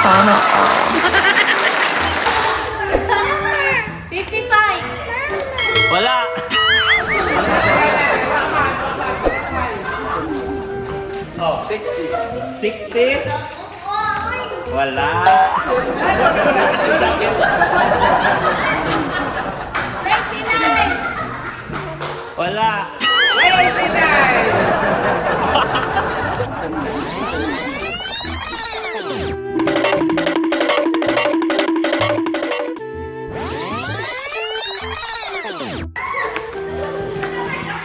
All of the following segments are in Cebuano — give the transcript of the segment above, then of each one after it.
Sana all. 55. Wala. Oh, 60. 60? Wala. 99. Wala.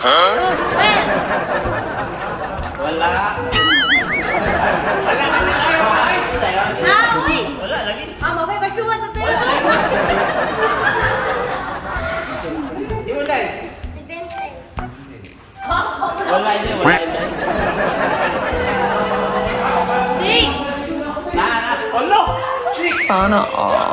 12. Wala. Ah, uy! Wala lagi. Ah, mabay, pagsuwat sa tayo. Wala yun, wala yun. 6. Na, na. Olo! Sana all.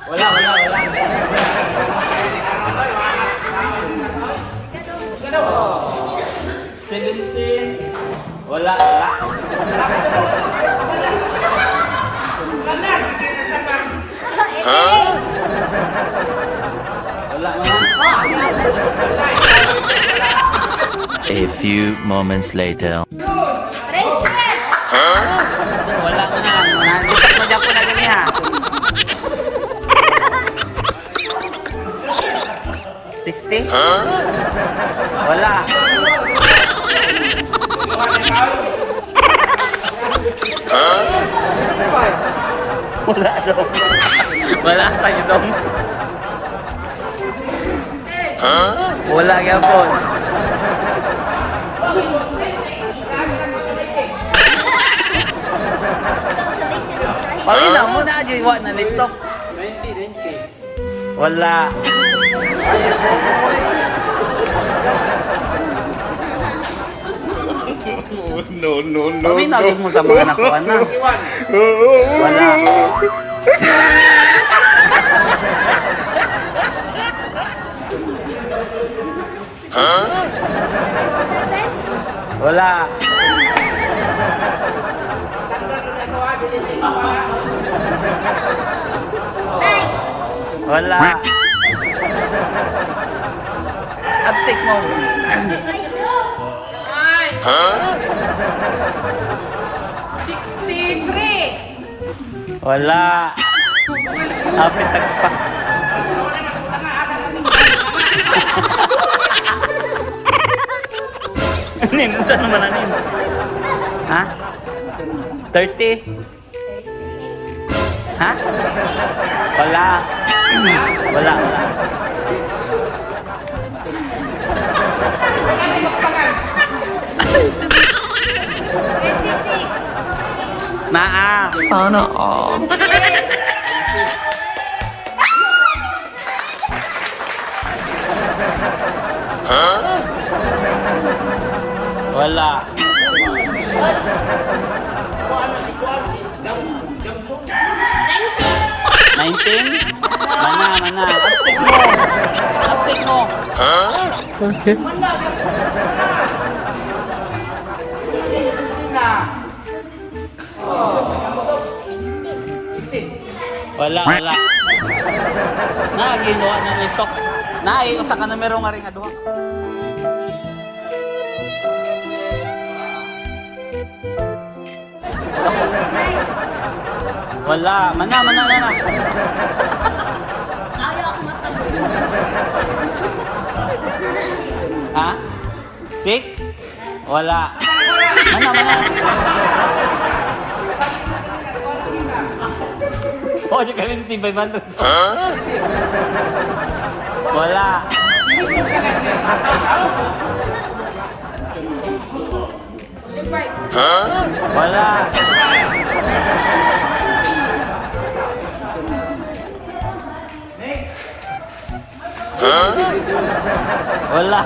Wala, wala, wala. 17. Wala, wala. Wala, wala. A few moments later. Wala mo na. Nandito mo dyan po na gani ha. 60? Wala. Wala daw. Wala sa'yo daw. Wala gyapon. Pamina mo na adyo iwa na laptop. 90, 90. Wala. No, no, no, Pamina no. gyud mo sa mga nakuha na. Wala. Wala. Wala. Uptake mo. 63. Wala. Apit tagpa. Anin, saan naman anin? Ha? 30? Ha? Wala. Wala, wala. 26. Naa. Sana all. Wala. 19? Mana, mana. Uptake mo. Uptake mo. Okay. Wala, wala. Naaginawa na nito. Naay, usa ka numero nga rin nga duha. Wala. Mana, mana, mana. Ayaw ako matalo. Ha? 6? Wala. Mana, mana. Oh, di kalinti 500. 66. Wala. Wala. Wala.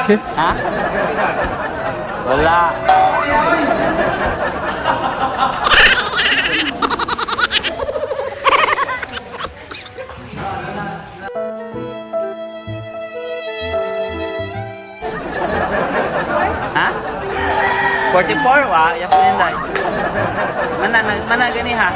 Okay. Ha? Wala. 44 wa, ya po yun. Mana, mana gani ha?